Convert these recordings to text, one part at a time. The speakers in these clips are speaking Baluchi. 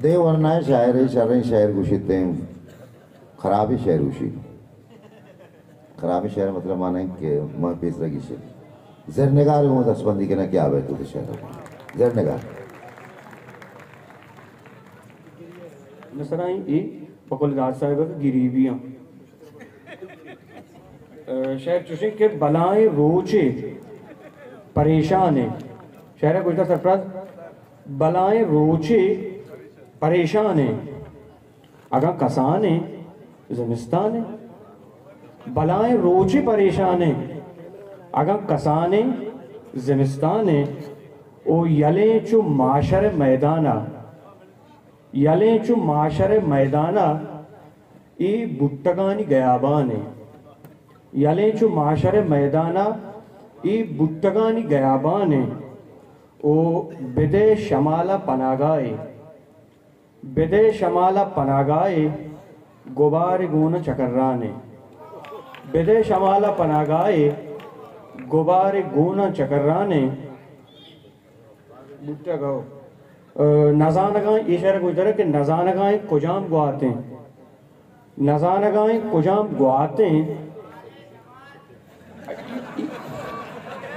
دے ورنا ءِ شاعر ءَ شریں شعر گوشیت ایں، خرابیں شعر گوشیت۔ خرابیں شعر ءِ مطلب مانا ایں کہ من پیسرا گیشے۔ زرنگار گوں دستبندی کناں کہ آ بیت وتی شعر ءَ۔ زرنگار۔ مثلاً اے بقول داد صاحب ءِ گریبی آں۔ شعر چوشیں کہ بلائیں روچے پریشان ایں۔ شعر ءَ گوشدار سرفراز، بلائیں روچے پریشان ایں، اگاں کسانیں زمستان ایں۔ بلائیں روچے پریشان ایں، اگاں کسانیں زمستان ایں۔ او یلیں چو معاشر میدان ءَ، یلیں چو معاشر میدان ءَ، اے بوٹگانی گیابان ایں۔ یلیں چو معاشر میدان ءَ، اے بوٹگانی گیابان ایں۔ او بدئے شمال ءَ پناگاہے، بدئے شمال ءَ پناگاہے، گبار گون چکران ایں۔ بدئے شمال ءَ پناگاہے، گبار گون چکران ایں۔ بوٹگ ءَ۔ نزانگاں، اے شعر ءَ گوشدار کہ نزانگاں کجام گوات ایں۔ نزانگاں کجام گوات ایں۔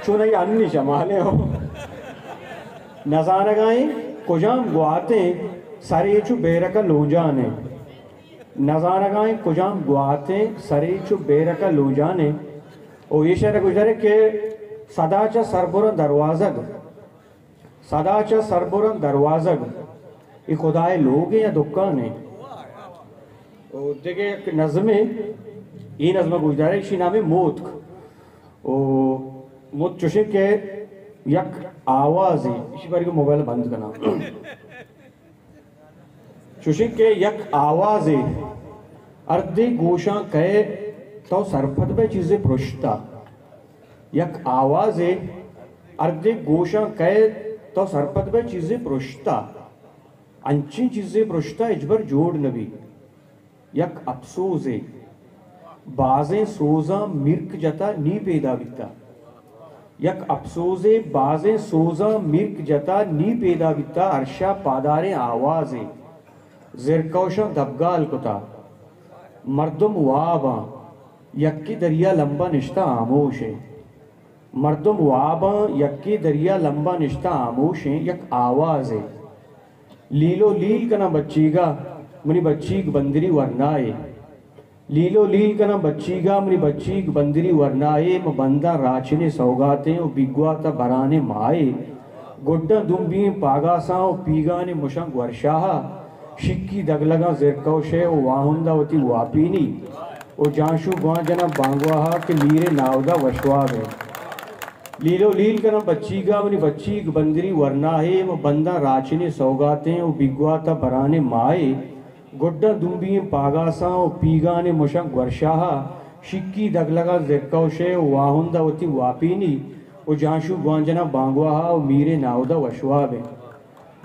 چون اے انی شمال ایں۔ نزانگاں کجام گوات ایں، سرے چو بیرک ءَ لونجان ایں۔ نزانگاں کجام گوات ایں، سرے چو بیرک ءَ لونجان ایں۔ او اے شعر ءَ گوشدار کہ سدا چہ سربراں دروازگ، سدا چہ سربراں دروازگ، اے خدائے لوگے یا دکانے۔ او دگہ یک نظمے، اے نظم ءَ گوشدارے، ایشی نام ایں موتک۔ او موتک چوشیں کہ یک آوازے، ایشی بارے کہ موبائل بند کناں۔ چوشیں کہ یک آوازے ہردے گوشاں کئے تو سرپد بئے چیزے پرشتا۔ یک آوازے ہردے گوشاں کئے تو سرپد بئے چیزے پرشتا۔ انچیں چیزے پرشتا ہچبر جوڑ نبی۔ یک اپسوزے بازیں سوزاں میرک جتا نی پیدا بیتا۔ یک اپسوزے بازیں سوزاں میرک جتا نی پیدا بیتا، ارشا پاداریں آوازے زرکوشاں دبگال کتا۔ مردم واباں یکے دریا لمبا نشتا ہاموشیں۔ مردم واباں یکے دریا لمبا نشتا ہاموشیں، یک آوازے۔ لیلو لیل کناں بچیگا، منی بچیگ بندری ورنائے۔ لیلو لیل کناں بچیگا، منی بچیگ بندری ورنائے، من بنداں راچنے سوگاتیں و بیگواتا برانے مائے۔ گڈاں دمبی پاگاساں و پیگانے مشاں گورشاہا، شکی دگلگاں زرکوشے و واہندا وتی واپینی و جانشو گوان جناں بانگواہا کہ میرے ناودا وشوابیں۔ لیلو لیل کناں بچیگا، منی بچیگ بندری ورناہے، من بنداں راچنے سوگاتیں و بیگواتا برانے مائے۔ گڈاں دمبی پاگاساں و پیگانے مشاں گورشاہا، شکی دگلگاں زرکوشے و واہندا وتی واپینی و جانشو گوان جناں بانگواہا و میرے ناودا وشوابیں۔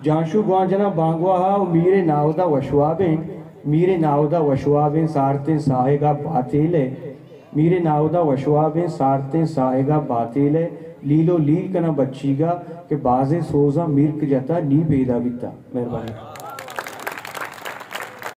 جانشو گوان جناں بانگواہا و میرے ناودا وشوابیں، میرے ناودا وشوابیں سارتیں ساہگا باتیلے، میرے ناودا وشوابیں سارتیں ساہگا باتیلے، لیلو لیل کناں بچیگا کہ بازیں سوزاں میرک جتا نی پیدا بیتا۔ مہربانی۔